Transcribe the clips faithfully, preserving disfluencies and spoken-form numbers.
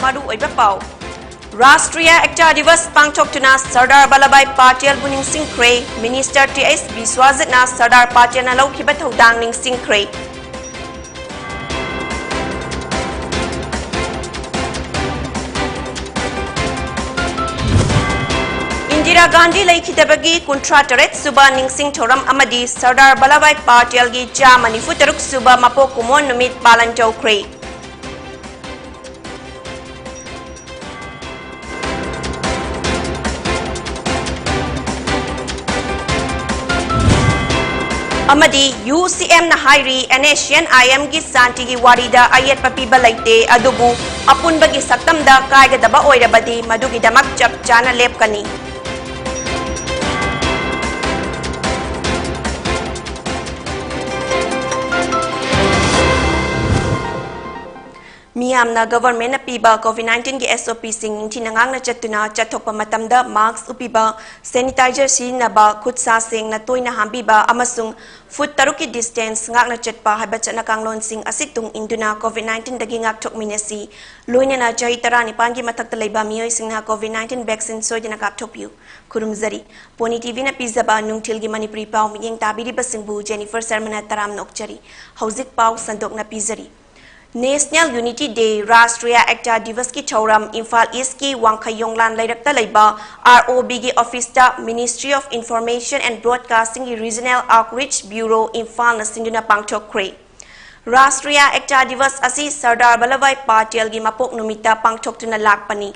ꯃꯔꯨꯑꯣꯏꯕ ꯄꯥꯎ꯫ ꯔꯥꯁꯇ꯭ꯔꯤꯌꯥ ꯑꯦꯛꯇꯥ ꯗꯤꯕꯁ ꯄꯥꯡꯊꯣꯛꯇꯨꯅ ꯁꯔꯗꯥꯔ ꯚꯜꯂꯚꯚꯥꯏ ꯄꯥꯇꯦꯜꯕꯨ ꯅꯤꯡꯁꯤꯡꯈ꯭ꯔꯦ꯫ ꯃꯤꯅꯤꯁꯇꯔ ꯇꯤ ꯑꯩꯆ ꯕꯤꯁ꯭ꯋꯥꯖꯤꯠꯅ ꯁꯔꯗꯥꯔ ꯄꯥꯇꯦꯜꯅ ꯂꯧꯈꯤꯕ ꯊꯧꯗꯥꯡ ꯅꯤꯡꯁꯤꯡꯈ꯭ꯔꯦ꯫ ꯏꯟꯗꯤꯔꯥ ꯒꯥꯟꯙꯤ ꯂꯩꯈꯤꯗꯕꯒꯤ ꯀꯨꯟꯊ꯭ꯔꯥ ꯇꯔꯦꯠ ꯁꯨꯕ ꯅꯤꯡꯁꯤꯡ ꯊꯧꯔꯝ ꯑꯃꯗꯤ ꯁꯔꯗꯥꯔ ꯚꯜꯂꯚꯚꯥꯏ ꯄꯥꯇꯦꯜꯒꯤ ꯆꯥꯝꯃ ꯅꯤꯐꯨ ꯇꯔꯨꯛ ꯁꯨꯕ ꯃꯄꯣꯛ ꯀꯨꯝꯑꯣꯟ ꯅꯨꯃꯤꯠ ꯄꯥꯂꯟ ꯇꯧꯈ꯭ꯔꯦ꯫ ꯑꯃꯗꯤ ꯌꯨ ꯁꯤ ꯑꯦꯝꯅ ꯍꯥꯏꯔꯤ, ꯑꯦꯟ ꯑꯦꯁ ꯁꯤ ꯑꯦꯟ ꯑꯥꯏ ꯑꯦꯝꯒꯤ ꯁꯥꯟꯇꯤꯒꯤ ꯋꯥꯔꯤꯗ ꯑꯌꯦꯠꯄ ꯄꯤꯕ ꯂꯩꯇꯦ, ꯑꯗꯨꯕꯨ ꯑꯄꯨꯟꯕꯒꯤ ꯁꯛꯇꯝꯗ ꯀꯥꯏꯒꯗꯕ ꯑꯣꯏꯔꯕꯗꯤ ꯃꯗꯨꯒꯤꯗꯃꯛ ꯆꯞ ꯆꯥꯅ ꯂꯦꯞꯀꯅꯤ꯫ ꯃꯤꯌꯥꯝꯅ ꯒꯚꯔꯟꯃꯦꯟꯠꯅ ꯄꯤꯕ ꯀꯣꯚꯤꯗ ꯅꯥꯏꯟꯇꯤꯟꯒꯤ ꯑꯦꯁ ꯑꯣ ꯄꯤꯁꯤꯡ ꯅꯤꯡꯊꯤꯅ ꯉꯥꯛꯅ ꯆꯠꯇꯨꯅ ꯆꯠꯊꯣꯛꯄ ꯃꯇꯝꯗ ꯃꯥꯁꯛ ꯎꯞꯄꯤꯕ, ꯁꯦꯅꯤꯇꯥꯏꯖꯔ ꯁꯤꯖꯤꯟꯅꯕ, ꯈꯨꯠ ꯁꯥ ꯁꯦꯡꯅ ꯇꯣꯏꯅ ꯍꯥꯝꯕꯤꯕ ꯑꯃꯁꯨꯡ ꯐꯨꯠ ꯇꯔꯨꯛꯀꯤ ꯗꯤꯁꯇꯦꯟꯁ ꯉꯥꯛꯅ ꯆꯠꯄ ꯍꯥꯏꯕ ꯆꯠꯅ ꯀꯥꯡꯂꯣꯟꯁꯤꯡ ꯑꯁꯤ ꯇꯨꯡ ꯏꯟꯗꯨꯅ ꯀꯣꯚꯤꯗ ꯅꯥꯏꯟꯇꯤꯟꯗꯒꯤ ꯉꯥꯛꯊꯣꯛꯃꯤꯟꯅꯁꯤ꯫ ꯂꯣꯏꯅꯅ ꯆꯍꯤ ꯇꯔꯥꯅꯤꯄꯥꯟꯒꯤ ꯃꯊꯛꯇ ꯂꯩꯕ ꯃꯤꯑꯣꯏꯁꯤꯡꯅ ꯀꯣꯚꯤꯗ ꯅꯥꯏꯟꯇꯤꯟ ꯚꯦꯛꯁꯤꯟ ꯁꯣꯏꯗꯅ ꯀꯥꯞꯊꯣꯛꯄꯤꯌꯨ꯫ ꯈꯨꯔꯨꯝꯖꯔꯤ꯫ ꯄꯣꯅꯤ ꯇꯤ ꯚꯤꯅ ꯄꯤꯖꯕ ꯅꯨꯡꯊꯤꯜꯒꯤ ꯃꯅꯤꯄꯨꯔꯤ ꯄꯥꯎ ꯃꯤꯠꯌꯦꯡ ꯇꯥꯕꯤꯔꯤꯕꯁꯤꯡꯕꯨ ꯖꯦꯅꯤꯐꯔ ꯁꯔꯃꯅ ꯇꯔꯥꯝꯅ ꯑꯣꯛꯆꯔꯤ꯫ ꯍꯧꯖꯤꯛ ꯄꯥꯎ ꯁꯟꯗꯣꯛꯅ ꯄꯤꯖꯔꯤ꯫ National Unity Day, ꯔꯥꯁꯇ꯭ꯔꯤꯌꯥ ꯑꯦꯛꯇꯥ ꯗꯤꯕꯁꯀꯤ ꯊꯧꯔꯝ ꯏꯝꯐꯥꯜ ꯏꯁ꯭ꯠꯀꯤ ꯋꯥꯡꯈꯩ ꯌꯣꯡꯂꯥꯟ ꯂꯩꯔꯛꯇ ꯂꯩꯕ ꯑꯥꯔ ꯑꯣ ꯕꯤꯒꯤ ꯑꯣꯐꯤꯁꯇ Ministry of Information and Broadcastingꯒꯤ Regional Outreach Bureau ꯏꯝꯐꯥꯜꯅ ꯁꯤꯟꯗꯨꯅ ꯄꯥꯡꯊꯣꯛꯈ꯭ꯔꯦ꯫ ꯔꯥꯁꯇ꯭ꯔꯤꯌꯥ ꯑꯦꯛꯇꯥ ꯗꯤꯕꯁ ꯑꯁꯤ ꯁꯔꯗꯥꯔ ꯚꯜꯂꯚꯚꯥꯏ ꯄꯥꯇꯦꯜꯒꯤ ꯃꯄꯣꯛ ꯅꯨꯃꯤꯠꯇ ꯄꯥꯡꯊꯣꯛꯇꯨꯅ ꯂꯥꯛꯄꯅꯤ꯫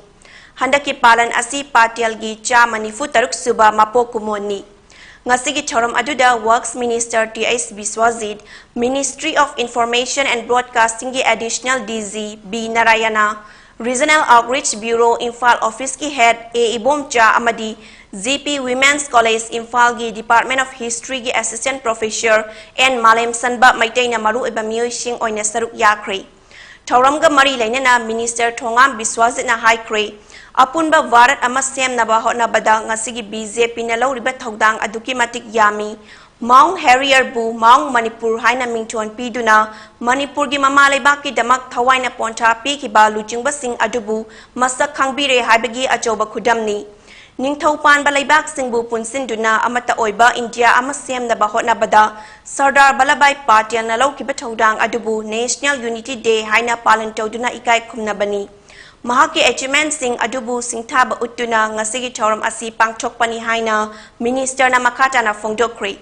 ꯍꯟꯗꯛꯀꯤ ꯄꯥꯂꯟ ꯑꯁꯤ ꯄꯥꯇꯦꯜꯒꯤ ꯆꯥꯝꯃ ꯅꯤꯐꯨ ꯇꯔꯨꯛ ꯁꯨꯕ ꯃꯄꯣꯛ ꯀꯨꯝꯑꯣꯟꯅꯤ꯫ ꯉꯁꯤꯒꯤ ꯊꯧꯔꯝ ꯑꯗꯨꯗ Works Minister T H Biswajit, Ministry of Information and Broadcastingꯒꯤ Additional D G B Narayan, Regional Outreach Bureau Imphal ꯑꯣꯐꯤꯁꯀꯤ ꯍꯦꯗ ꯑꯦ ꯏꯕꯣꯝꯆꯥ ꯑꯃꯗꯤ ꯖꯤ ꯄꯤ Women's College ꯏꯝꯐꯥꯜꯒꯤ Department of Historyꯒꯤ Assistant Professor ꯑꯦꯟ ꯃꯥꯂꯦꯝꯁꯟꯕ ꯃꯩꯇꯩꯅ ꯃꯔꯨꯑꯣꯏꯕ ꯃꯤꯑꯣꯏꯁꯤꯡ ꯑꯣꯏꯅ ꯁꯔꯨꯛ ꯌꯥꯈ꯭ꯔꯦ꯫ ꯊꯧꯔꯝꯒ ꯃꯔꯤ ꯂꯩꯅꯅ Minister ꯊꯣꯉꯥꯝ ꯕꯤꯁ꯭ꯋꯥꯖꯤꯠꯅ ꯍꯥꯏꯈ꯭ꯔꯦ, ꯑꯄꯨꯟꯕ ꯚꯥꯔꯠ ꯑꯃ ꯁꯦꯝꯅꯕ ꯍꯣꯠꯅꯕꯗ ꯉꯁꯤꯒꯤ ꯕꯤ ꯖꯦ ꯄꯤꯅ ꯂꯧꯔꯤꯕ ꯊꯧꯗꯥꯡ ꯑꯗꯨꯛꯀꯤ ꯃꯇꯤꯛ ꯌꯥꯝꯃꯤ꯫ Mount Harrier ꯕꯨ Mount Manipur ꯍꯥꯏꯅ ꯃꯤꯡꯊꯣꯟ ꯄꯤꯗꯨꯅ ꯃꯅꯤꯄꯨꯔꯒꯤ ꯃꯃꯥ ꯂꯩꯕꯥꯛꯀꯤꯗꯃꯛ ꯊꯋꯥꯏꯅ ꯄꯣꯟꯊꯥ ꯄꯤꯈꯤꯕ ꯂꯨꯆꯤꯡꯕꯁꯤꯡ ꯑꯗꯨꯕꯨ ꯃꯁꯛ ꯈꯪꯕꯤꯔꯦ ꯍꯥꯏꯕꯒꯤ ꯑꯆꯧꯕ ꯈꯨꯗꯝꯅꯤ꯫ ꯅꯤꯡꯊꯧ ꯄꯥꯟꯕ ꯂꯩꯕꯥꯛꯁꯤꯡꯕꯨ ꯄꯨꯟꯁꯤꯟꯗꯨꯅ ꯑꯃꯠꯇ ꯑꯣꯏꯕ ꯏꯟꯗꯤꯌꯥ ꯑꯃ ꯁꯦꯝꯅꯕ ꯍꯣꯠꯅꯕꯗ ꯁꯔꯗꯥꯔ ꯚꯜꯂꯚꯚꯥꯏ ꯄꯥꯇꯦꯜꯅ ꯂꯧꯈꯤꯕ ꯊꯧꯗꯥꯡ ꯑꯗꯨꯕꯨ National Unity Day ꯍꯥꯏꯅ ꯄꯥꯂꯟ ꯇꯧꯗꯨꯅ ꯏꯀꯥꯏ ꯈꯨꯝꯅꯕꯅꯤ꯫ ꯃꯍꯥꯛꯀꯤ achievement ꯁꯤꯡ ꯑꯗꯨꯕꯨ ꯁꯤꯡꯊꯥꯕ ꯎꯠꯇꯨꯅ ꯉꯁꯤꯒꯤ ꯊꯧꯔꯝ ꯑꯁꯤ ꯄꯥꯡꯊꯣꯛꯄꯅꯤ ꯍꯥꯏꯅ ꯃꯤꯅꯤꯁꯇꯔꯅ ꯃꯈꯥ ꯇꯥꯅ ꯐꯣꯡꯗꯣꯛꯈ꯭ꯔꯤ꯫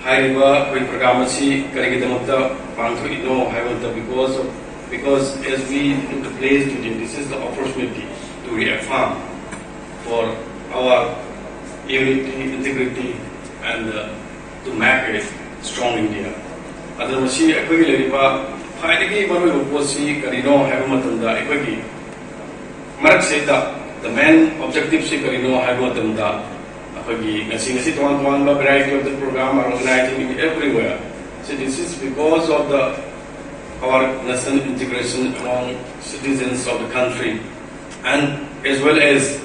ꯍꯥꯏꯔꯤꯕ ꯑꯩꯈꯣꯏ program ꯑꯁꯤ ꯀꯔꯤꯒꯤꯗꯃꯛꯇ ꯄꯥꯡꯊꯣꯛꯏꯅꯣ ꯍꯥꯏꯕ ꯃꯇꯝꯗ, because of, because as we look the place today, this is the opportunity to reaffirm for our unity, integrity, and, uh, to make a strong India. ꯑꯗꯨꯅ ꯃꯁꯤ ꯑꯩꯈꯣꯏꯒꯤ ꯂꯩꯔꯤꯕ ꯈ꯭ꯋꯥꯏꯗꯒꯤ ꯃꯔꯨꯑꯣꯏꯕ ꯄꯣꯠꯁꯤ ꯀꯔꯤꯅꯣ ꯍꯥꯏꯕ ꯃꯇꯝꯗ, ꯑꯩꯈꯣꯏꯒꯤ ꯃꯔꯛꯁꯤꯗ the main objective ꯁꯤ ꯀꯔꯤꯅꯣ ꯍꯥꯏꯕ ꯃꯇꯝꯗ, ꯑꯩꯈꯣꯏꯒꯤ ꯉꯁꯤ, ꯉꯁꯤ ꯇꯣꯉꯥꯟ ꯇꯣꯉꯥꯟꯕ variety of the program are organizing in everywhere. So this is because of the, our national integration among citizens of the country and as well as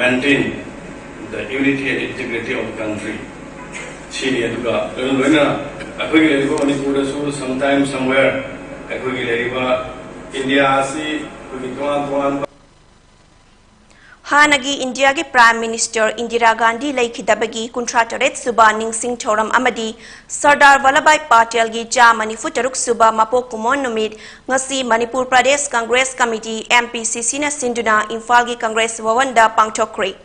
maintain the unity and integrity of the country. ꯁꯤꯅꯤ꯫ ꯑꯗꯨꯒ ꯂꯣꯏꯅ ꯂꯣꯏꯅꯅ ꯑꯩꯈꯣꯏꯒꯤ ꯂꯩꯔꯤꯕ ꯃꯅꯤꯄꯨꯔꯗꯁꯨ sometime somewhere ꯑꯩꯈꯣꯏꯒꯤ ꯂꯩꯔꯤꯕ India ꯑꯁꯤ ꯑꯩꯈꯣꯏꯒꯤ ꯇꯣꯉꯥꯟ ꯇꯣꯉꯥꯟꯕ ꯍꯥꯟꯅꯒꯤ ꯏꯟꯗꯤꯌꯥꯒꯤ Prime Minister ꯏꯟꯗꯤꯔꯥ ꯒꯥꯟꯙꯤ ꯂꯩꯈꯤꯗꯕꯒꯤ ꯀꯨꯟꯊ꯭ꯔꯥ ꯇꯔꯦꯠ ꯁꯨꯕ ꯅꯤꯡꯁꯤꯡ ꯊꯧꯔꯝ ꯑꯃꯗꯤ ꯁꯔꯗꯥꯔ ꯚꯜꯂꯚꯚꯥꯏ ꯄꯥꯇꯦꯜꯒꯤ ꯆꯥ ꯃꯅꯤꯐꯨ ꯇꯔꯨꯛ ꯁꯨꯕ ꯃꯄꯣꯛ ꯀꯨꯝꯑꯣꯟ ꯅꯨꯃꯤꯠ ꯉꯁꯤ Manipur Pradesh Congress committee, M P C C ꯅ ꯁꯤꯟꯗꯨꯅ ꯏꯝꯐꯥꯜꯒꯤ ꯀꯪꯒ꯭ꯔꯦꯁ ꯚꯋꯟꯗ ꯄꯥꯡꯊꯣꯛꯈ꯭ꯔꯦ꯫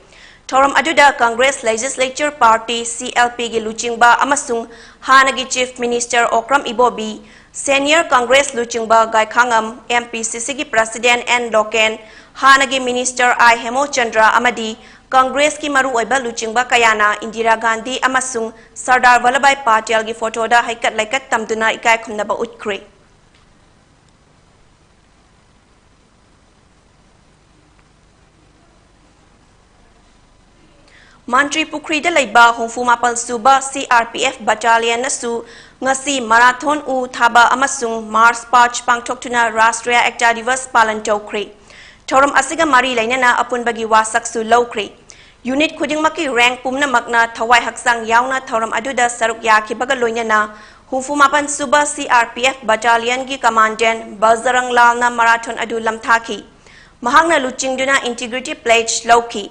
ꯊꯧꯔꯝ ꯑꯗꯨꯗ Congress Legislature Party, C L P ꯒꯤ ꯂꯨꯆꯤꯡꯕ ꯑꯃꯁꯨꯡ ꯍꯥꯟꯅꯒꯤ Chief Minister ꯑꯣꯀ꯭ꯔꯝ ꯏꯕꯣꯕꯤ, Senior Congress ꯂꯨꯆꯤꯡꯕ ꯒꯥꯏꯈꯥꯉꯝ, M P C C ꯒꯤ President N ꯂꯣꯀꯦꯟ, ꯍꯥꯟꯅꯒꯤ Minister I ꯍꯦꯃꯣꯆꯟꯗ꯭ꯔ ꯑꯃꯗꯤ ꯀꯪꯒ꯭ꯔꯦꯁꯀꯤ ꯃꯔꯨꯑꯣꯏꯕ ꯂꯨꯆꯤꯡꯕ ꯀꯌꯥꯅ ꯏꯟꯗꯤꯔꯥ ꯒꯥꯟꯙꯤ ꯑꯃꯁꯨꯡ ꯁꯔꯗꯥꯔ ꯚꯜꯂꯚꯚꯥꯏ ꯄꯥꯇꯦꯜꯒꯤ ꯐꯣꯇꯣꯗ ꯍꯩꯀꯠ ꯂꯩꯀꯠ ꯇꯝꯗꯨꯅ ꯏꯀꯥꯏ ꯈꯨꯝꯅꯕ ꯎꯠꯈ꯭ꯔꯦ꯫ ꯃꯟꯇ꯭ꯔꯤ ꯄꯨꯈ꯭ꯔꯤꯗ ꯂꯩꯕ ꯍꯨꯝꯐꯨ ꯃꯥꯄꯜ ꯁꯨꯕ C R P F Battalion ꯅꯁꯨ ꯉꯁꯤ marathon ꯎ ꯊꯥꯕ ꯑꯃꯁꯨꯡ March Past ꯄꯥꯡꯊꯣꯛꯇꯨꯅ Rashtriya Ekta Diwas ꯄꯥꯂꯟ ꯇꯧꯈ꯭ꯔꯦ꯫ ꯊꯧꯔꯝ ꯑꯁꯤꯒ ꯃꯔꯤ ꯂꯩꯅꯅ ꯑꯄꯨꯟꯕꯒꯤ ꯋꯥꯁꯛꯁꯨ ꯂꯧꯈ꯭ꯔꯦ꯫ Unit ꯈꯨꯗꯤꯡꯃꯛꯀꯤ rank ꯄꯨꯝꯅꯃꯛꯅ ꯊꯋꯥꯏ ꯍꯛꯆꯥꯡ ꯌꯥꯎꯅ ꯊꯧꯔꯝ ꯑꯗꯨꯗ ꯁꯔꯨꯛ ꯌꯥꯈꯤꯕꯒ ꯂꯣꯏꯅꯅ ꯍꯨꯝꯐꯨ ꯃꯥꯄꯟ ꯁꯨꯕ C R P F Battalionꯒꯤ Commandant ꯕꯖꯔꯪ ꯂꯥꯜꯅ marathon ꯑꯗꯨ ꯂꯝꯊꯥꯈꯤ꯫ ꯃꯍꯥꯛꯅ ꯂꯨꯆꯤꯡꯗꯨꯅ Integrity Pledge ꯂꯧꯈꯤ꯫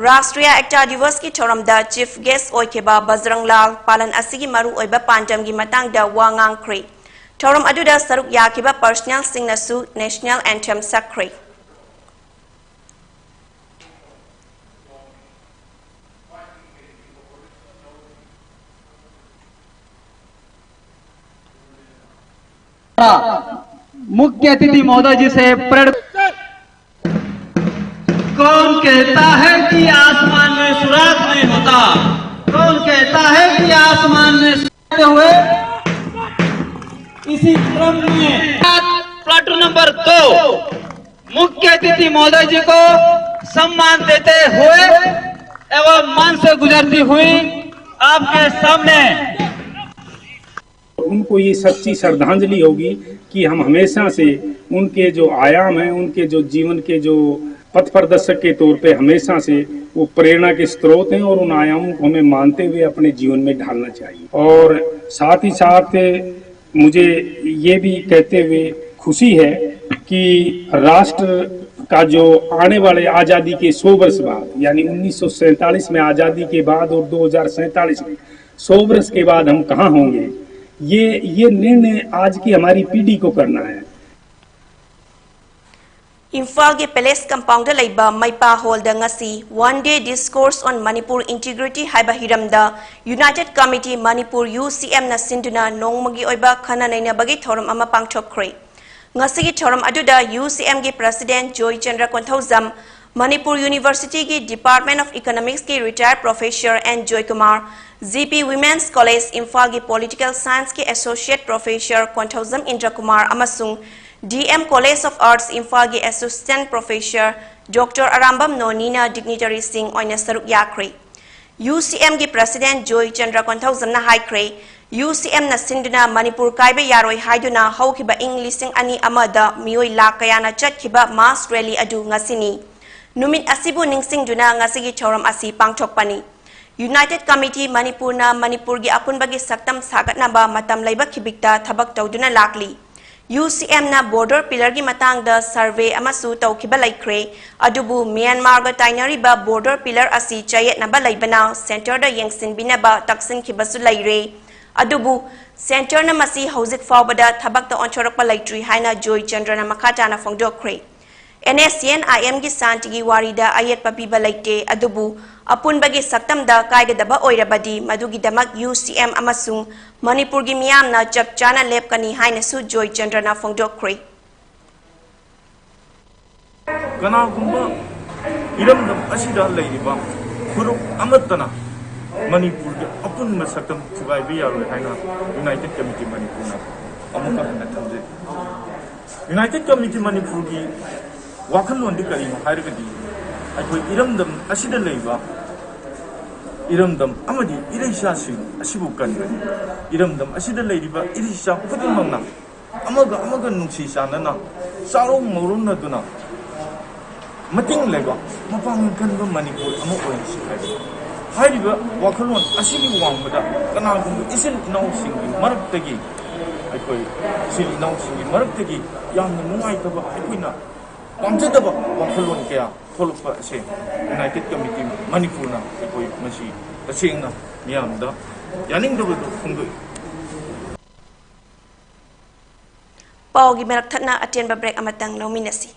ꯔꯥꯁꯇ꯭ꯔꯤꯌꯥ ꯑꯦꯛꯇꯥ ꯗꯤꯋꯁꯀꯤ ꯊꯧꯔꯝꯗ Chief Guest ꯑꯣꯏꯈꯤꯕ ꯕꯖꯔꯪ ꯂꯥꯜ ꯄꯥꯂꯟ ꯑꯁꯤꯒꯤ ꯃꯔꯨꯑꯣꯏꯕ ꯄꯥꯟꯗꯝꯒꯤ ꯃꯇꯥꯡꯗ ꯋꯥ ꯉꯥꯡꯈ꯭ꯔꯦ꯫ ꯊꯧꯔꯝ ꯑꯗꯨꯗ ꯁꯔꯨꯛ ꯌꯥꯈꯤꯕ personnelꯁꯤꯡꯅꯁꯨ National Anthem ꯁꯛꯈ꯭ꯔꯦ꯫ मुख्य अतिथि महोदय जी से परेड। कौन कहता है कि आसमान में सुराग नहीं होता? कौन कहता है कि आसमान में सुराग हुए? इसी क्रम में प्लाटून नंबर दो मुख्य अतिथि महोदय जी को सम्मान देते हुए एवं मंच से गुजरती हुई आपके सामने उनको ये सच्ची श्रद्धांजलि होगी कि हम हमेशा से उनके जो आयाम हैं, उनके जो जीवन के जो पथ प्रदर्शक के तौर पे हमेशा से वो प्रेरणा के स्रोत हैं और उन आयामों को हमें मानते हुए अपने जीवन में ढालना चाहिए। और साथ ही साथ मुझे ये भी कहते हुए खुशी है कि राष्ट्र का जो आने वाले आज़ादी के सौ वर्ष बाद, यानी उन्नीस सौ सैंतालीस में आज़ादी के बाद और दो हज़ार सैंतालीस में, सौ वर्ष के बाद हम कहाँ होंगे, ये ये निर्णय आज की हमारी पीढ़ी को करना है। ꯏꯝꯐꯥꯜꯒꯤ Palace Compoundꯗ ꯂꯩꯕ ꯃꯩꯄꯥ Hallꯗ ꯉꯁꯤ One Day Discourse on Manipur Integrity ꯍꯥꯏꯕ ꯍꯤꯔꯝꯗ United Committee Manipur, U C Mꯅ ꯁꯤꯟꯗꯨꯅ ꯅꯣꯡꯃꯒꯤ ꯑꯣꯏꯕ ꯈꯟꯅ ꯅꯩꯅꯕꯒꯤ ꯊꯧꯔꯝ ꯑꯃ ꯄꯥꯡꯊꯣꯛꯈ꯭ꯔꯦ꯫ ꯉꯁꯤꯒꯤ ꯊꯧꯔꯝ ꯑꯗꯨꯗ U C Mꯒꯤ President Joychandra Konthoujam, Manipur Universityꯒꯤ Department of Economicsꯀꯤ retired Professor N Joykumar, G P Women's College ꯏꯝꯐꯥꯜꯒꯤ Political Scienceꯀꯤ Associate Professor ꯀꯣꯟꯊꯧꯖꯝ ꯏꯟꯗ꯭ꯔꯀꯨꯃꯥꯔ ꯑꯃꯁꯨꯡ D M College of Arts ꯏꯝꯐꯥꯜꯒꯤ Assistant Professor Doctor ꯑꯔꯥꯝꯕꯝ ꯅꯣꯅꯤꯅ dignitaryꯁꯤꯡ ꯑꯣꯏꯅ ꯁꯔꯨꯛ ꯌꯥꯈ꯭ꯔꯦ꯫ U C Mꯒꯤ President ꯖꯣꯏꯆꯟꯗ꯭ꯔ ꯀꯣꯟꯊꯧꯖꯝꯅ ꯍꯥꯏꯈ꯭ꯔꯦ, U C Mꯅ ꯁꯤꯟꯗꯨꯅ ꯃꯅꯤꯄꯨꯔ ꯀꯥꯏꯕ ꯌꯥꯔꯣꯏ ꯍꯥꯏꯗꯨꯅ ꯍꯧꯈꯤꯕ ꯏꯪ ꯂꯤꯁꯤꯡ ꯑꯅꯤ ꯑꯃꯗ ꯃꯤꯑꯣꯏ ꯂꯥꯈ ꯀꯌꯥꯅ ꯆꯠꯈꯤꯕ mass rally ꯑꯗꯨ ꯉꯁꯤꯅꯤ꯫ ꯅꯨꯃꯤꯠ ꯑꯁꯤꯕꯨ ꯅꯤꯡꯁꯤꯡꯗꯨꯅ ꯉꯁꯤꯒꯤ ꯊꯧꯔꯝ ꯑꯁꯤ ꯄꯥꯡꯊꯣꯛꯄꯅꯤ꯫ United Committee ꯃꯅꯤꯄꯨꯔꯅ ꯃꯅꯤꯄꯨꯔꯒꯤ ꯑꯄꯨꯟꯕꯒꯤ ꯁꯛꯇꯝ ꯁꯥꯒꯠꯅꯕ ꯃꯇꯝ ꯂꯩꯕ ꯈꯤꯕꯤꯛꯇ ꯊꯕꯛ ꯇꯧꯗꯨꯅ ꯂꯥꯛꯂꯤ꯫ UCMꯅ border pillarꯒꯤ ꯃꯇꯥꯡꯗ survey ꯑꯃꯁꯨ ꯇꯧꯈꯤꯕ ꯂꯩꯈ꯭ꯔꯦ꯫ ꯑꯗꯨꯕꯨ ꯃ꯭ꯌꯥꯟꯃꯥꯔꯒ ꯇꯥꯏꯅꯔꯤꯕ border pillar ꯑꯁꯤ ꯆꯌꯦꯠꯅꯕ ꯂꯩꯕꯅ centreꯗ ꯌꯦꯡꯁꯤꯟꯕꯤꯅꯕ ꯇꯛꯁꯤꯟꯈꯤꯕꯁꯨ ꯂꯩꯔꯦ꯫ ꯑꯗꯨꯕꯨ centreꯅ ꯃꯁꯤ ꯍꯧꯖꯤꯛ ꯐꯥꯎꯕꯗ ꯊꯕꯛꯇ ꯑꯣꯟꯊꯣꯔꯛꯄ ꯂꯩꯇ꯭ꯔꯤ ꯍꯥꯏꯅ ꯖꯣꯏ ꯆꯟꯗ꯭ꯔꯅ ꯃꯈꯥ ꯇꯥꯅ ꯐꯣꯡꯗꯣꯛꯈ꯭ꯔꯦ꯫ NSCN-IMꯒꯤ ꯁꯥꯟꯇꯤꯒꯤ ꯋꯥꯔꯤꯗ ꯑꯌꯦꯠꯄ ꯄꯤꯕ ꯂꯩꯇꯦ, ꯑꯗꯨꯕꯨ ꯑꯄꯨꯟꯕꯒꯤ ꯁꯛꯇꯝꯗ ꯀꯥꯏꯒꯗꯕ ꯑꯣꯏꯔꯕꯗꯤ ꯃꯗꯨꯒꯤꯗꯃꯛ UCM ꯑꯃꯁꯨꯡ ꯃꯅꯤꯄꯨꯔꯒꯤ ꯃꯤꯌꯥꯝꯅ ꯆꯞ ꯆꯥꯅ ꯂꯦꯞꯀꯅꯤ ꯍꯥꯏꯅꯁꯨ ꯖꯣꯏ ꯆꯟꯗ꯭ꯔꯅ ꯐꯣꯡꯗꯣꯛꯈ꯭ꯔꯦ꯫ ꯀꯅꯥꯒꯨꯝꯕ ꯏꯔꯝꯗꯝ ꯑꯁꯤꯗ ꯂꯩꯔꯤꯕ ꯐꯨꯔꯨꯞ ꯑꯃꯠꯇꯅ ꯃꯅꯤꯄꯨꯔꯒꯤ ꯑꯄꯨꯟꯕ ꯁꯛꯇꯝ ꯊꯨꯒꯥꯏꯕ ꯌꯥꯔꯣꯏ ꯍꯥꯏꯅ United Committee ꯃꯅꯤꯄꯨꯔꯅ ꯑꯃꯨꯛꯀ ꯍꯟꯅ ꯊꯝꯖꯔꯤ꯫ United Committee ꯃꯅꯤꯄꯨꯔꯒꯤ ꯋꯥꯈꯜꯂꯣꯟꯗꯤ ꯀꯔꯤꯅꯣ ꯍꯥꯏꯔꯒꯗꯤ, ꯑꯩꯈꯣꯏ ꯏꯔꯝꯗꯝ ꯑꯁꯤꯗ ꯂꯩꯕ ꯏꯔꯝꯗꯝ ꯑꯃꯗꯤ ꯏꯔꯩꯆꯥꯁꯤꯡ ꯑꯁꯤꯕꯨ ꯀꯟꯕꯅꯤ꯫ ꯏꯔꯝꯗꯝ ꯑꯁꯤꯗ ꯂꯩꯔꯤꯕ ꯏꯔꯩꯆꯥ ꯈꯨꯗꯤꯡꯃꯛꯅ ꯑꯃꯒ ꯑꯃꯒ ꯅꯨꯡꯁꯤ ꯆꯥꯟꯅꯅ ꯆꯥꯔꯣꯡ ꯃꯧꯔꯣꯡꯅꯗꯨꯅ ꯃꯇꯤꯡ ꯂꯩꯕ ꯃꯄꯥꯡꯒꯜ ꯀꯟꯕ ꯃꯅꯤꯄꯨꯔ ꯑꯃ ꯑꯣꯏꯍꯟꯁꯤ ꯍꯥꯏꯕꯅꯤ꯫ ꯍꯥꯏꯔꯤꯕ ꯋꯥꯈꯜꯂꯣꯟ ꯑꯁꯤꯒꯤ ꯋꯥꯡꯃꯗ ꯀꯅꯥꯒꯨꯝꯕ ꯏꯆꯤꯜ ꯏꯅꯥꯎꯁꯤꯡꯒꯤ ꯃꯔꯛꯇꯒꯤ, ꯑꯩꯈꯣꯏ ꯏꯆꯤꯜ ꯏꯅꯥꯎꯁꯤꯡꯒꯤ ꯃꯔꯛꯇꯒꯤ ꯌꯥꯝꯅ ꯅꯨꯡꯉꯥꯏꯇꯕ, ꯑꯩꯈꯣꯏꯅ ꯄꯥꯝꯖꯗꯕ ꯋꯥꯈꯜꯂꯣꯟ ꯀꯌꯥ ꯊꯣꯛꯂꯛꯄ ꯑꯁꯦ United Committee ꯃꯅꯤꯄꯨꯔꯅ ꯑꯩꯈꯣꯏ ꯃꯁꯤ ꯇꯁꯦꯡꯅ ꯃꯤꯌꯥꯝꯗ ꯌꯥꯅꯤꯡꯗꯕꯗꯨ ꯐꯣꯡꯗꯣꯛꯏ꯫ ꯄꯥꯎꯒꯤ ꯃꯔꯛ ꯊꯠꯅ ꯑꯇꯦꯟꯕ break ꯑꯃꯇꯪ ꯂꯧꯃꯤꯟꯅꯁꯤ꯫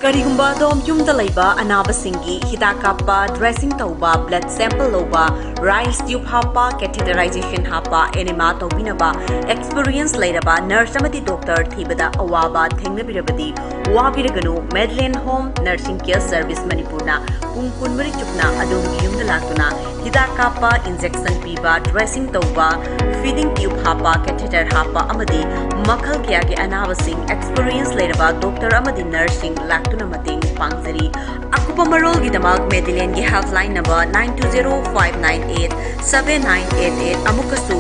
ꯀꯔꯤꯒꯨꯝꯕ ꯑꯗꯣꯝ ꯌꯨꯝꯗ ꯂꯩꯕ ꯑꯅꯥꯕꯁꯤꯡꯒꯤ ꯍꯤꯗꯥꯛ ꯀꯥꯞꯄ, dressing ꯇꯧꯕ, blood sample ꯂꯧꯕ, rice tube ꯍꯥꯞꯄ, catheterization ꯍꯥꯞꯄ, enema ꯇꯧꯕꯤꯅꯕ experience ꯂꯩꯔꯕ nurse ꯑꯃꯗꯤ doctor ꯊꯤꯕꯗ ꯑꯋꯥꯕ ꯊꯦꯡꯅꯕꯤꯔꯕꯗꯤ ꯋꯥꯕꯤꯔꯒꯅꯨ꯫ Madeline Home Nursing Care Service ꯃꯅꯤꯄꯨꯔꯅ ꯄꯨꯡ ꯀꯨꯟꯃꯔꯤ ꯆꯨꯞꯅ ꯑꯗꯣꯝꯒꯤ ꯌꯨꯝꯗ ꯂꯥꯛꯇꯨꯅ ꯍꯤꯗꯥꯛ ꯀꯥꯞꯄ, injection ꯄꯤꯕ, dressing ꯇꯧꯕ, feeding tube ꯍꯥꯞꯄ, catheter ꯍꯥꯞꯄ ꯑꯃꯗꯤ ꯃꯈꯜ ꯀꯌꯥꯒꯤ ꯑꯅꯥꯕꯁꯤꯡ experience ꯂꯩꯔꯕ doctor ꯑꯃꯗꯤ nurseꯁꯤꯡ ꯂꯥꯛꯇꯨꯅ ꯃꯇꯦꯡ ꯄꯥꯡꯖꯔꯤ꯫ ꯑꯀꯨꯞꯄ ꯃꯔꯣꯜꯒꯤꯗꯃꯛ Madelineꯒꯤ helpline number nine two zero five nine eight seven nine eight eight ꯑꯃꯨꯛꯀꯁꯨ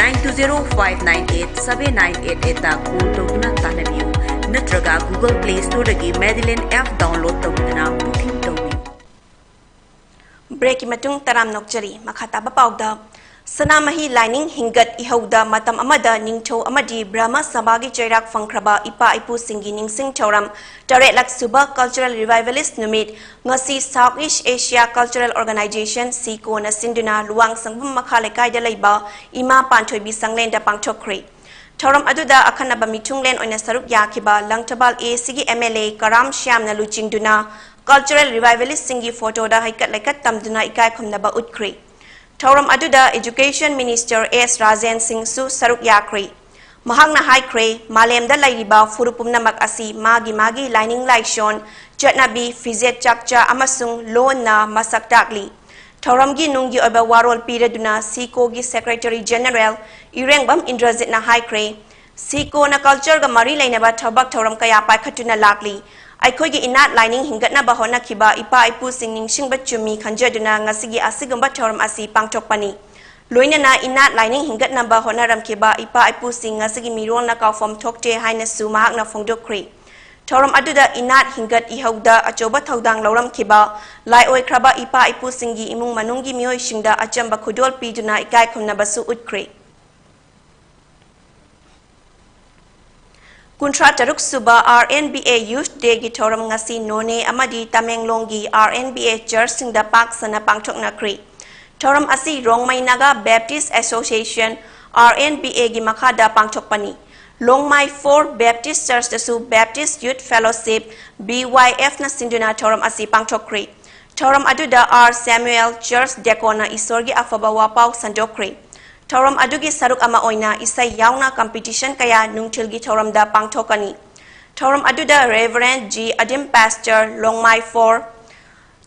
nine two zero five nine eight seven nine eight eightꯇ call ꯇꯧꯗꯨꯅ ꯇꯥꯟꯅꯕꯤꯌꯨ, ꯅꯠꯇ꯭ꯔꯒ Google Play Storeꯗꯒꯤ Madeline app download ꯇꯧꯗꯨꯅ booking ꯇꯧ꯫ Breakꯀꯤ ꯃꯇꯨꯡ ꯇꯔꯥꯝꯅ ꯑꯣꯛꯆꯔꯤ꯫ ꯃꯈꯥ ꯇꯥꯕ ꯄꯥꯎꯗ, ꯁꯅꯥꯃꯍꯤ ꯂꯥꯏꯅꯤꯡ ꯍꯤꯡꯒꯠ ꯏꯍꯧꯗ ꯃꯇꯝ ꯑꯃꯗ ꯅꯤꯡꯊꯧ ꯑꯃꯗꯤ ꯕ꯭ꯔꯍꯃ ꯁꯚꯥꯒꯤ ꯆꯩꯔꯥꯛ ꯐꯪꯈ꯭ꯔꯕ ꯏꯄꯥ ꯏꯄꯨꯁꯤꯡꯒꯤ ꯅꯤꯡꯁꯤꯡ ꯊꯧꯔꯝ, ꯇꯔꯦꯠꯂꯛ ꯁꯨꯕ Cultural Revivalist ꯅꯨꯃꯤꯠ, ꯉꯁꯤ South East Asia Cultural Organization, ꯁꯤꯀꯣꯅ ꯁꯤꯟꯗꯨꯅ ꯂꯨꯋꯥꯡꯁꯪꯕꯝ ꯃꯈꯥ ꯂꯩꯀꯥꯏꯗ ꯂꯩꯕ ꯏꯃꯥ ꯄꯥꯟꯊꯣꯏꯕꯤ ꯁꯪꯂꯦꯟꯗ ꯄꯥꯡꯊꯣꯛꯈ꯭ꯔꯦ꯫ ꯊꯧꯔꯝ ꯑꯗꯨꯗ ꯑꯈꯟꯅꯕ ꯃꯤꯊꯨꯡꯂꯦꯟ ꯑꯣꯏꯅ ꯁꯔꯨꯛ ꯌꯥꯈꯤꯕ Langthabal A Cꯒꯤ M L A ꯀꯔꯥꯝ ꯁ꯭ꯌꯥꯝꯅ ꯂꯨꯆꯤꯡꯗꯨꯅ Cultural Revivalistꯁꯤꯡꯒꯤ photoꯗ ꯍꯩꯀꯠ ꯂꯩꯀꯠ ꯇꯝꯗꯨꯅ ꯏꯀꯥꯏ ꯈꯨꯝꯅꯕ ꯎꯠꯈ꯭ꯔꯦ꯫ ꯊꯧꯔꯝ ꯑꯗꯨꯗ Education Minister S ꯔꯥꯖꯦꯟ ꯁꯤꯡꯁꯨ ꯁꯔꯨꯛ ꯌꯥꯈ꯭ꯔꯦ꯫ ꯃꯍꯥꯛꯅ ꯍꯥꯏꯈ꯭ꯔꯦ, ꯃꯥꯂꯦꯝꯗ ꯂꯩꯔꯤꯕ ꯐꯨꯔꯨꯞ ꯄꯨꯝꯅꯃꯛ ꯑꯁꯤ ꯃꯥꯒꯤ ꯃꯥꯒꯤ ꯂꯥꯏꯅꯤꯡ ꯂꯥꯏꯁꯣꯟ, ꯆꯠꯅꯕꯤ, ꯐꯤꯖꯦꯠ ꯆꯥꯛꯆꯥ ꯑꯃꯁꯨꯡ ꯂꯣꯟꯅ ꯃꯁꯛ ꯇꯥꯛꯂꯤ꯫ ꯊꯧꯔꯝꯒꯤ ꯅꯨꯡꯒꯤ ꯑꯣꯏꯕ ꯋꯥꯔꯣꯜ ꯄꯤꯔꯗꯨꯅ ꯁꯤꯀꯣꯒꯤ Secretary General ꯏꯔꯦꯡꯕꯝ ꯏꯟꯗ꯭ꯔꯖꯤꯠꯅ ꯍꯥꯏꯈ꯭ꯔꯦ, ꯁꯤꯀꯣꯅ cultureꯒ ꯃꯔꯤ ꯂꯩꯅꯕ ꯊꯕꯛ ꯊꯧꯔꯝ ꯀꯌꯥ ꯄꯥꯏꯈꯠꯇꯨꯅ ꯂꯥꯛꯂꯤ꯫ ꯑꯩꯈꯣꯏꯒꯤ ꯏꯅꯥꯠ ꯂꯥꯏꯅꯤꯡ ꯍꯤꯡꯒꯠꯅꯕ ꯍꯣꯠꯅꯈꯤꯕ ꯏꯄꯥ ꯏꯄꯨꯁꯤꯡ ꯅꯤꯡꯁꯤꯡꯕ ꯆꯨꯝꯃꯤ ꯈꯟꯖꯗꯨꯅ ꯉꯁꯤꯒꯤ ꯑꯁꯤꯒꯨꯝꯕ ꯊꯧꯔꯝ ꯑꯁꯤ ꯄꯥꯡꯊꯣꯛꯄꯅꯤ꯫ ꯂꯣꯏꯅꯅ ꯏꯅꯥꯠ ꯂꯥꯏꯅꯤꯡ ꯍꯤꯡꯒꯠꯅꯕ ꯍꯣꯠꯅꯔꯝꯈꯤꯕ ꯏꯄꯥ ꯏꯄꯨꯁꯤꯡ ꯉꯁꯤꯒꯤ ꯃꯤꯔꯣꯜꯅ ꯀꯥꯎꯐꯝ ꯊꯣꯛꯇꯦ ꯍꯥꯏꯅꯁꯨ ꯃꯍꯥꯛꯅ ꯐꯣꯡꯗꯣꯛꯈ꯭ꯔꯦ꯫ ꯊꯧꯔꯝ ꯑꯗꯨꯗ ꯏꯅꯥꯠ ꯍꯤꯡꯒꯠ ꯏꯍꯧꯗ ꯑꯆꯧꯕ ꯊꯧꯗꯥꯡ ꯂꯧꯔꯝꯈꯤꯕ ꯂꯥꯏ ꯑꯣꯏꯈ꯭ꯔꯕ ꯏꯄꯥ ꯏꯄꯨꯁꯤꯡꯒꯤ ꯏꯃꯨꯡ ꯃꯅꯨꯡꯒꯤ ꯃꯤꯑꯣꯏꯁꯤꯡꯗ ꯑꯆꯝꯕ ꯈꯨꯗꯣꯜ ꯄꯤꯗꯨꯅ ꯏꯀꯥꯏ ꯈꯨꯝꯅꯕꯁꯨ ꯎꯠꯈ꯭ꯔꯦ꯫ ꯀꯨꯟꯊ꯭ꯔꯥ ꯇꯔꯨꯛ ꯁꯨꯕ R N B A Youth Dayꯒꯤ ꯊꯧꯔꯝ ꯉꯁꯤ ꯅꯣꯅꯦ ꯑꯃꯗꯤ ꯇꯃꯦꯡꯂꯣꯡꯒꯤ R N B A churchꯁꯤꯡꯗ ꯄꯥꯛ ꯁꯟꯅ ꯄꯥꯡꯊꯣꯛꯅꯈ꯭ꯔꯦ꯫ ꯊꯧꯔꯝ ꯑꯁꯤ Rongmei Naga Baptist Association, R N B Aꯒꯤ ꯃꯈꯥꯗ ꯄꯥꯡꯊꯣꯛꯄꯅꯤ꯫ ꯂꯣꯡꯃꯥꯏ four Baptist Churchꯇꯁꯨ Baptist Youth Fellowship, B Y Fꯅ ꯁꯤꯟꯗꯨꯅ ꯊꯧꯔꯝ ꯑꯁꯤ ꯄꯥꯡꯊꯣꯛꯈ꯭ꯔꯦ꯫ ꯊꯧꯔꯝ ꯑꯗꯨꯗ R Samuel, church deaconꯅ ꯏꯁꯣꯔꯒꯤ ꯑꯐꯕ ꯋꯥꯄꯥꯎ ꯁꯟꯗꯣꯛꯈ꯭ꯔꯦ꯫ ꯊꯧꯔꯝ ꯑꯗꯨꯒꯤ ꯁꯔꯨꯛ ꯑꯃ ꯑꯣꯏꯅ ꯏꯁꯩ ꯌꯥꯎꯅ competition ꯀꯌꯥ ꯅꯨꯡꯊꯤꯜꯒꯤ ꯊꯧꯔꯝꯗ ꯄꯥꯡꯊꯣꯛꯀꯅꯤ꯫ ꯊꯧꯔꯝ ꯑꯗꯨꯗ Reverend G ꯑꯗꯤꯝ, pastor, ꯂꯣꯡꯃꯥꯏ four,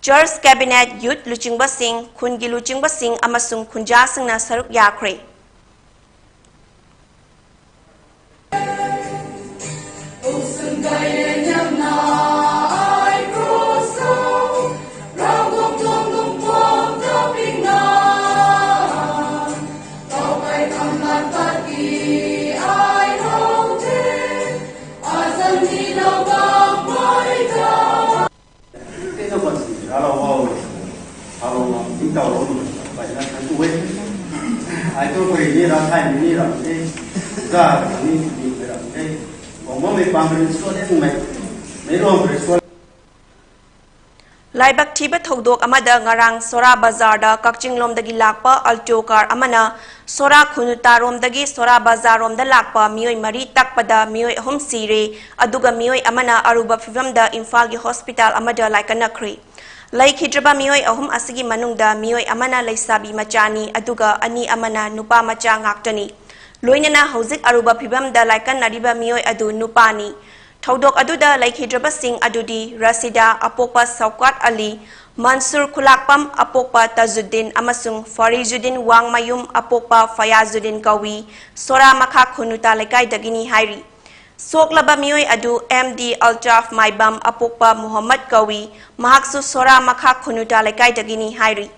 church cabinet, youth ꯂꯨꯆꯤꯡꯕꯁꯤꯡ, ꯈꯨꯟꯒꯤ ꯂꯨꯆꯤꯡꯕꯁꯤꯡ ꯑꯃꯁꯨꯡ ꯈꯨꯟꯖꯥꯁꯤꯡꯅ ꯁꯔꯨꯛ ꯌꯥꯈ꯭ꯔꯦ꯫ ꯍꯥꯏꯗꯣꯛꯄꯒꯤꯅꯤ, ꯔꯥꯊꯥꯏꯅꯤꯅꯤ ꯔꯝꯗꯦ, ꯒꯥꯔꯅꯤ ꯔꯝꯗꯦ, ꯀꯣꯡꯕꯝ ꯃꯩꯄꯥꯝꯕꯅꯤ ꯁꯣꯜꯂꯦ, ꯃꯩ, ꯃꯩꯔꯣꯡꯕꯅꯤ ꯁꯣꯜꯂꯦ꯫ ꯂꯥꯏꯕꯛ ꯊꯤꯕ ꯊꯧꯗꯣꯛ ꯑꯃꯗ ꯉꯔꯥꯡ ꯁꯣꯔꯥ ꯕꯖꯥꯔꯗ ꯀꯛꯆꯤꯡꯂꯣꯝꯗꯒꯤ ꯂꯥꯛꯄ ꯑꯜꯇꯣ ꯀꯥꯔ ꯑꯃꯅ ꯁꯣꯔꯥ ꯈꯨꯅꯨꯇꯥꯔꯣꯝꯗꯒꯤ ꯁꯣꯔꯥ ꯕꯖꯥꯔꯔꯣꯝꯗ ꯂꯥꯛꯄ ꯃꯤꯑꯣꯏ ꯃꯔꯤ ꯇꯛꯄꯗ ꯃꯤꯑꯣꯏ ꯑꯍꯨꯝ ꯁꯤꯔꯦ, ꯑꯗꯨꯒ ꯃꯤꯑꯣꯏ ꯑꯃꯅ ꯑꯔꯨꯕ ꯐꯤꯚꯝꯗ ꯏꯝꯐꯥꯜꯒꯤ ꯍꯣꯁꯄꯤꯇꯥꯜ ꯑꯃꯗ ꯂꯥꯏꯀꯠꯅꯈ꯭ꯔꯦ꯫ ꯂꯩꯈꯤꯗ꯭ꯔꯕ ꯃꯤꯑꯣꯏ ꯑꯍꯨꯝ ꯑꯁꯤꯒꯤ ꯃꯅꯨꯡꯗ ꯃꯤꯑꯣꯏ ꯑꯃꯅ ꯂꯩꯁꯥꯕꯤ ꯃꯆꯥꯅꯤ, ꯑꯗꯨꯒ ꯑꯅꯤ ꯑꯃꯅ ꯅꯨꯄꯥ ꯃꯆꯥ ꯉꯥꯛꯇꯅꯤ꯫ ꯂꯣꯏꯅꯅ ꯍꯧꯖꯤꯛ ꯑꯔꯨꯕ ꯐꯤꯚꯝꯗ ꯂꯥꯏꯀꯠꯅꯔꯤꯕ ꯃꯤꯑꯣꯏ ꯑꯗꯨ ꯅꯨꯄꯥꯅꯤ꯫ ꯊꯧꯗꯣꯛ ꯑꯗꯨꯗ ꯂꯩꯈꯤꯗ꯭ꯔꯕꯁꯤꯡ ꯑꯗꯨꯗꯤ ꯔꯁꯤꯗꯥ, ꯑꯄꯣꯛꯄ ꯁꯧꯀꯥꯠ ꯑꯂꯤ, ꯃꯟꯁꯨꯔ ꯈꯨꯂꯥꯛꯄꯝ, ꯑꯄꯣꯛꯄ ꯇꯖꯨꯗꯤꯟ, ꯑꯃꯁꯨꯡ ꯐꯔꯤꯖꯨꯗꯤꯟ ꯋꯥꯡꯃꯌꯨꯝ, ꯑꯄꯣꯛꯄ ꯐꯌꯥꯖꯨꯗꯤꯟ ꯀꯧꯏ, ꯁꯣꯔꯥ ꯃꯈꯥ ꯈꯨꯅꯨꯇꯥ ꯂꯩꯀꯥꯏꯗꯒꯤꯅꯤ ꯍꯥꯏꯔꯤ꯫ ꯁꯣꯛꯂꯕ ꯃꯤꯑꯣꯏ ꯑꯗꯨ ꯑꯦꯝ ꯗꯤ ꯑꯜꯇꯥꯐ ꯃꯥꯏꯕꯝ, ꯑꯄꯣꯛꯄ ꯃꯨꯍꯝꯃꯗ ꯀꯧꯏ, ꯃꯍꯥꯛꯁꯨ ꯁꯣꯔꯥ ꯃꯈꯥ ꯈꯨꯅꯨꯇꯥ ꯂꯩꯀꯥꯏꯗꯒꯤꯅꯤ ꯍꯥꯏꯔꯤ꯫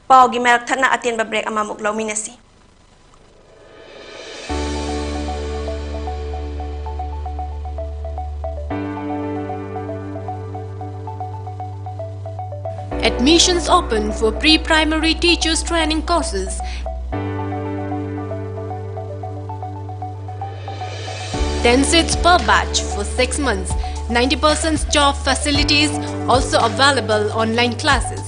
ꯄꯥꯎꯒꯤ ꯃꯔꯛ ꯊꯠꯅ ꯑꯇꯦꯟꯕ ꯕ꯭ꯔꯦꯛ ꯑꯃꯃꯨꯛ ꯂꯧꯃꯤꯟꯅꯁꯤ꯫ Admissions open for pre-primary teachers training courses. Ten seats per batch for six months. Ninety percent job facilities, also available online classes.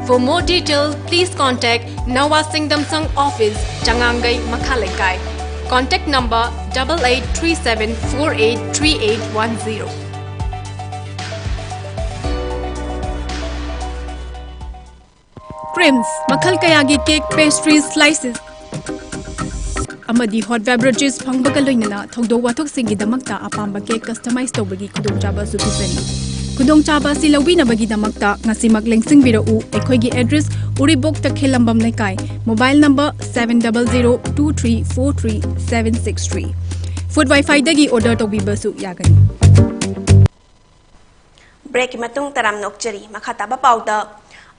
For more detail, please contact Nawa Singdamsang Office, Changangai, Makhaleikai. Contact number double eight three seven four eight three eight one zero. Creams, ꯃꯈꯜ ꯀꯌꯥꯒꯤ cake, pastries, slices, ꯑꯃꯗꯤ hot beverages ꯐꯪꯕꯒ ꯂꯣꯏꯅꯅ ꯊꯧꯗꯣꯛ ꯋꯥꯊꯣꯛꯁꯤꯡꯒꯤꯗꯃꯛꯇ ꯑꯄꯥꯝꯕ cake customize ꯇꯧꯕꯒꯤ ꯈꯨꯗꯣꯡꯆꯥꯕꯁꯨ ꯄꯤꯖꯔꯤ꯫ ꯈꯨꯗꯣꯡꯆꯥꯕ ꯑꯁꯤ ꯂꯧꯕꯤꯅꯕꯒꯤꯗꯃꯛꯇ ꯉꯁꯤꯃꯛ ꯂꯦꯡꯁꯤꯟꯕꯤꯔꯛꯎ꯫ ꯑꯩꯈꯣꯏꯒꯤ address ꯎꯔꯤꯄꯣꯛ ꯇꯈꯦꯜꯂꯝꯕꯝ ꯂꯩꯀꯥꯏ, mobile number seven double zero two three four three seven six three꯫ Food Wi-Fi ꯗꯒꯤ order ꯇꯧꯕꯤꯕꯁꯨ ꯌꯥꯒꯅꯤ꯫ ꯕ꯭ꯔꯦꯛꯀꯤ ꯃꯇꯨꯡ ꯇꯔꯥꯝꯅ ꯑꯣꯛꯆꯔꯤ꯫ ꯃꯈꯥ ꯇꯥꯕ ꯄꯥꯎꯗ,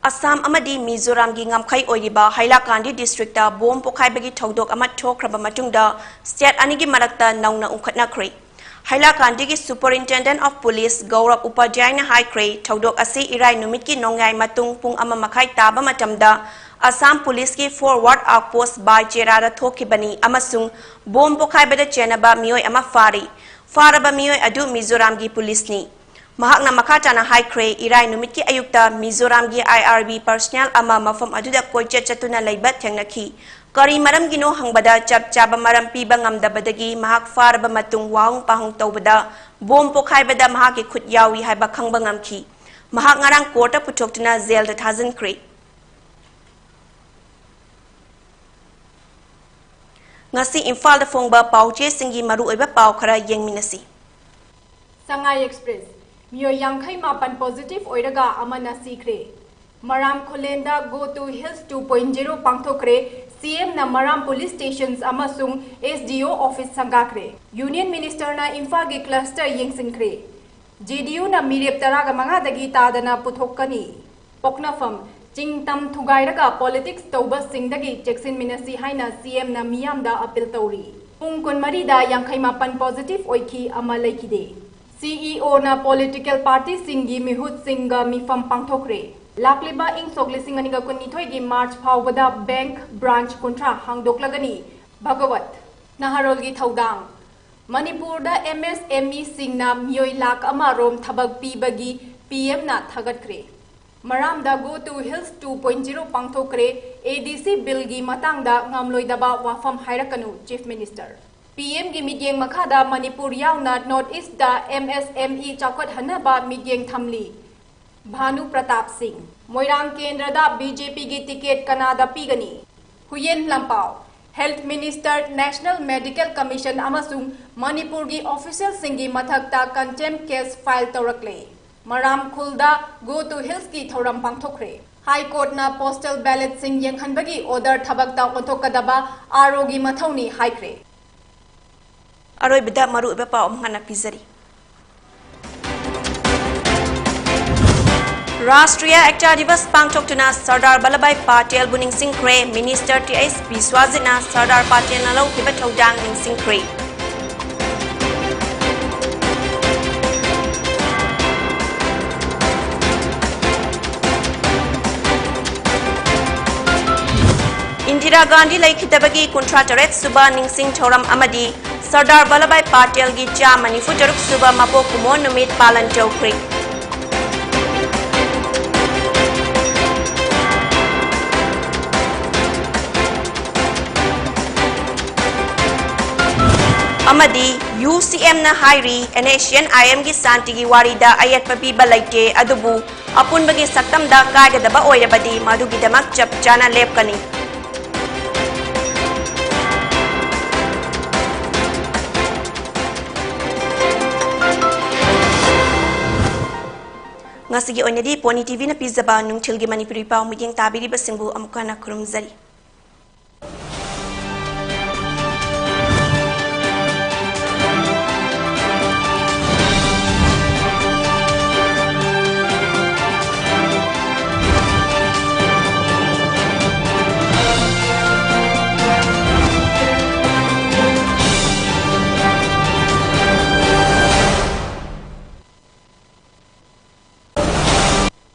ꯑꯁꯥꯝ ꯑꯃꯗꯤ ꯃꯤꯖꯣꯔꯥꯝꯒꯤ ꯉꯝꯈꯩ ꯑꯣꯏꯔꯤꯕ ꯍꯥꯏꯂꯥꯀꯥꯟꯗꯤ ꯗꯤꯁꯇ꯭ꯔꯤꯛꯇ ꯕꯣꯝ ꯄꯣꯈꯥꯏꯕꯒꯤ ꯊꯧꯗꯣꯛ ꯑꯃ ꯊꯣꯛꯈ꯭ꯔꯕ ꯃꯇꯨꯡꯗ ꯁ꯭ꯇꯦꯠ ꯑꯅꯤꯒꯤ ꯃꯔꯛꯇ ꯅꯧꯅ ꯎꯪꯈꯠꯅꯈ꯭ꯔꯦ꯫ ꯍꯥꯏꯂꯥꯀꯥꯟꯗꯤꯒꯤ Superintendent of Police ꯒꯧꯔꯕ ꯎꯄꯥꯙ꯭ꯌꯥꯏꯅ ꯍꯥꯏꯈ꯭ꯔꯦ, ꯊꯧꯗꯣꯛ ꯑꯁꯤ ꯏꯔꯥꯏ ꯅꯨꯃꯤꯠꯀꯤ ꯅꯣꯡꯌꯥꯏ ꯃꯇꯨꯡ ꯄꯨꯡ ꯑꯃ ꯃꯈꯥꯏ ꯇꯥꯕ ꯃꯇꯝꯗ ꯑꯁꯥꯝ ꯄꯨꯂꯤꯁꯀꯤ Forward Outpost ꯕꯥꯏ ꯆꯦꯔꯥꯗ ꯊꯣꯛꯈꯤꯕꯅꯤ ꯑꯃꯁꯨꯡ ꯕꯣꯝ ꯄꯣꯈꯥꯏꯕꯗ ꯆꯦꯟꯅꯕ ꯃꯤꯑꯣꯏ ꯑꯃ ꯐꯥꯔꯤ꯫ ꯐꯥꯔꯕ ꯃꯤꯑꯣꯏ ꯑꯗꯨ ꯃꯤꯖꯣꯔꯥꯝꯒꯤ ꯄꯨꯂꯤꯁꯅꯤ꯫ ꯃꯍꯥꯛꯅ ꯃꯈꯥ ꯇꯥꯅ ꯍꯥꯏꯈ꯭ꯔꯦ, ꯏꯔꯥꯏ ꯅꯨꯃꯤꯠꯀꯤ ꯑꯌꯨꯛꯇ ꯃꯤꯖꯣꯔꯥꯝꯒꯤ I R B personnel ꯑꯃ ꯃꯐꯝ ꯑꯗꯨꯗ ꯀꯣꯏꯆꯠ ꯆꯠꯇꯨꯅ ꯂꯩꯕ ꯊꯦꯡꯅꯈꯤ꯫ ꯀꯔꯤ ꯃꯔꯝꯒꯤꯅꯣ ꯍꯪꯕꯗ ꯆꯞ ꯆꯥꯕ ꯃꯔꯝ ꯄꯤꯕ ꯉꯝꯗꯕꯗꯒꯤ ꯃꯍꯥꯛ ꯐꯥꯔꯕ ꯃꯇꯨꯡ ꯋꯥꯍꯪ ꯄꯥꯍꯪ ꯇꯧꯕꯗ ꯕꯣꯝ ꯄꯣꯈꯥꯏꯕꯗ ꯃꯍꯥꯛꯀꯤ ꯈꯨꯠ ꯌꯥꯎꯏ ꯍꯥꯏꯕ ꯈꯪꯕ ꯉꯝꯈꯤ꯫ ꯃꯍꯥꯛ ꯉꯔꯥꯡ ꯀꯣꯔꯠꯇ ꯄꯨꯊꯣꯛꯇꯨꯅ ꯖꯦꯜꯗ ꯊꯥꯖꯤꯟꯈ꯭ꯔꯦ꯫ ꯉꯁꯤ ꯏꯝꯐꯥꯜꯗ ꯐꯣꯡꯕ ꯄꯥꯎꯆꯦꯁꯤꯡꯒꯤ ꯃꯔꯨꯑꯣꯏꯕ ꯄꯥꯎ ꯈꯔ ꯌꯦꯡꯃꯤꯟꯅꯁꯤ꯫ ꯁꯉꯥꯏ ꯑꯦꯛꯁꯄ꯭ꯔꯦꯁ, ꯃꯤꯑꯣꯏ ꯌꯥꯡꯈꯩ ꯃꯥꯄꯟ positive ꯑꯣꯏꯔꯒ ꯑꯃꯅ ꯁꯤꯈ꯭ꯔꯦ꯫ ꯃꯔꯥꯝ ꯈꯨꯂꯦꯟꯗ Go to Hills two point zero ꯄꯥꯡꯊꯣꯛꯈ꯭ꯔꯦ꯫ C M ꯅ ꯃꯔꯥꯝ police stations ꯑꯃꯁꯨꯡ S D O office ꯁꯪꯒꯥꯈ꯭ꯔꯦ꯫ Union Minister ꯅ ꯏꯝꯐꯥꯜꯒꯤ cluster ꯌꯦꯡꯁꯤꯟꯈ꯭ꯔꯦ꯫ J D U ꯅ ꯃꯤꯔꯦꯞ ꯇꯔꯥꯒ ꯃꯉꯥꯗꯒꯤ ꯇꯥꯗꯅ ꯄꯨꯊꯣꯛꯀꯅꯤ꯫ ꯄꯣꯛꯅꯐꯝ, ꯆꯤꯡ ꯇꯝ ꯊꯨꯒꯥꯏꯔꯒ politics ꯇꯧꯕꯁꯤꯡꯗꯒꯤ ꯆꯦꯛꯁꯤꯟꯃꯤꯟꯅꯁꯤ ꯍꯥꯏꯅ C M ꯅ ꯃꯤꯌꯥꯝꯗ appeal ꯇꯧꯔꯤ꯫ ꯄꯨꯡ ꯀꯨꯟꯃꯔꯤꯗ ꯌꯥꯡꯈꯩ ꯃꯥꯄꯟ positive ꯑꯣꯏꯈꯤ, ꯑꯃ ꯂꯩꯈꯤꯗꯦ꯫ C E O ꯅ political party ꯁꯤꯡꯒꯤ ꯃꯤꯍꯨꯠꯁꯤꯡꯒ ꯃꯤꯐꯝ ꯄꯥꯡꯊꯣꯛꯈ꯭ꯔꯦ꯫ ꯂꯥꯛꯂꯤꯕ ꯏꯪ ꯁꯣꯛ ꯂꯤꯁꯤꯡ ꯑꯅꯤꯒ ꯀꯨꯟꯅꯤꯊꯣꯏꯒꯤ March ꯐꯥꯎꯕꯗ bank branch ꯀꯨꯟꯊ꯭ꯔꯥ ꯍꯥꯡꯗꯣꯛꯂꯒꯅꯤ꯫ ꯚꯒꯋꯠ, ꯅꯍꯥꯔꯣꯜꯒꯤ ꯊꯧꯗꯥꯡ꯫ ꯃꯅꯤꯄꯨꯔꯗ M S M E ꯁꯤꯡꯅ ꯃꯤꯑꯣꯏ ꯂꯥꯈ ꯑꯃ ꯔꯣꯝ ꯊꯕꯛ ꯄꯤꯕꯒꯤ P M ꯅ ꯊꯥꯒꯠꯈ꯭ꯔꯦ꯫ ꯃꯔꯥꯝꯗ Go to Hills two point zero ꯄꯥꯡꯊꯣꯛꯈ꯭ꯔꯦ꯫ A D C bill ꯒꯤ ꯃꯇꯥꯡꯗ ꯉꯝꯂꯣꯏꯗꯕ ꯋꯥꯐꯝ ꯍꯥꯏꯔꯛꯀꯅꯨ, Chief Minister꯫ P M ꯒꯤ ꯃꯤꯠꯌꯦꯡ ꯃꯈꯥꯗ ꯃꯅꯤꯄꯨꯔ ꯌꯥꯎꯅ North East ꯇ M S M E ꯆꯥꯎꯈꯠꯍꯟꯅꯕ ꯃꯤꯠꯌꯦꯡ ꯊꯝꯂꯤ꯫ ꯚꯥꯅꯨ ꯄ꯭ꯔꯇꯥꯞ ꯁꯤꯡ꯫ ꯃꯣꯏꯔꯥꯡ ꯀꯦꯟꯗ꯭ꯔꯗ B J P ꯒꯤ ticket ꯀꯅꯥꯗ ꯄꯤꯒꯅꯤ? ꯍꯨꯌꯦꯟ ꯂꯥꯟꯄꯥꯎ꯫ Health Minister, National Medical Commission ꯑꯃꯁꯨꯡ ꯃꯅꯤꯄꯨꯔꯒꯤ official ꯁꯤꯡꯒꯤ ꯃꯊꯛꯇ contempt case file ꯇꯧꯔꯛꯂꯦ꯫ ꯃꯔꯥꯝ ꯈꯨꯜꯗ Go to Hills ꯀꯤ ꯊꯧꯔꯝ ꯄꯥꯡꯊꯣꯛꯈ꯭ꯔꯦ꯫ High Court ꯅ postal ballot ꯁꯤꯡ ꯌꯦꯡꯍꯟꯕꯒꯤ order ꯊꯕꯛꯇ ꯑꯣꯟꯊꯣꯛꯀꯗꯕ R O ꯒꯤ ꯃꯊꯧꯅꯤ ꯍꯥꯏꯈ꯭ꯔꯦ꯫ ꯑꯔꯣꯏꯕꯗ ꯃꯔꯨꯑꯣꯏꯕ ꯄꯥꯎ ꯑꯃꯨꯛ ꯍꯟꯅ ꯄꯤꯖꯔꯤ꯫ ꯔꯥꯁꯇ꯭ꯔꯤꯌꯥ ꯑꯦꯛꯇꯥ ꯗꯤꯕꯁ ꯄꯥꯡꯊꯣꯛꯇꯨꯅ ꯁꯔꯗꯥꯔ ꯚꯜꯂꯚꯚꯥꯏ ꯄꯥꯇꯦꯜꯕꯨ ꯅꯤꯡꯁꯤꯡꯈ꯭ꯔꯦ꯫ ꯃꯤꯅꯤꯁꯇꯔ ꯇꯤ ꯑꯩꯆ ꯕꯤꯁ꯭ꯋꯥꯖꯤꯠꯅ ꯁꯔꯗꯥꯔ ꯄꯥꯇꯦꯜꯅ ꯂꯧꯈꯤꯕ ꯊꯧꯗꯥꯡ ꯅꯤꯡꯁꯤꯡꯈ꯭ꯔꯦ꯫ ꯏꯟꯗꯤꯔꯥ ꯒꯥꯟꯙꯤ ꯂꯩꯈꯤꯗꯕꯒꯤ ꯀꯨꯟꯊ꯭ꯔꯥ ꯇꯔꯦꯠ ꯁꯨꯕ ꯅꯤꯡꯁꯤꯡ ꯊꯧꯔꯝ ꯑꯃꯗꯤ ꯁꯔꯗꯥꯔ ꯚꯜꯂꯚꯚꯥꯏ ꯄꯥꯇꯦꯜꯒꯤ ꯆꯥꯝꯃ ꯅꯤꯐꯨ ꯇꯔꯨꯛ ꯁꯨꯕ ꯃꯄꯣꯛ ꯀꯨꯝꯑꯣꯟ ꯅꯨꯃꯤꯠ ꯄꯥꯂꯟ ꯇꯧꯈ꯭ꯔꯦ꯫ ꯑꯃꯗꯤ ꯌꯨ ꯁꯤ ꯑꯦꯝꯅ ꯍꯥꯏꯔꯤ, ꯑꯦꯟ ꯑꯦꯁ ꯁꯤ ꯑꯦꯟ ꯑꯥꯏ ꯑꯦꯝꯒꯤ ꯁꯥꯟꯇꯤꯒꯤ ꯋꯥꯔꯤꯗ ꯑꯌꯦꯠꯄ ꯄꯤꯕ ꯂꯩꯇꯦ, ꯑꯗꯨꯕꯨ ꯑꯄꯨꯟꯕꯒꯤ ꯁꯛꯇꯝꯗ ꯀꯥꯏꯒꯗꯕ ꯑꯣꯏꯔꯕꯗꯤ ꯃꯗꯨꯒꯤꯗꯃꯛ ꯆꯞ ꯆꯥꯅ ꯂꯦꯞꯀꯅꯤ꯫ ꯉꯁꯤꯒꯤ ꯑꯣꯏꯅꯗꯤ ꯄꯣꯅꯤ ꯇꯤ ꯚꯤꯅ ꯄꯤꯖꯕ ꯅꯨꯡꯊꯤꯜꯒꯤ ꯃꯅꯤꯄꯨꯔꯤ ꯄꯥꯎ ꯃꯤꯠꯌꯦꯡ ꯇꯥꯕꯤꯔꯤꯕꯁꯤꯡꯕꯨ ꯑꯃꯨꯛ ꯍꯟꯅ ꯈꯨꯔꯨꯝꯖꯔꯤ꯫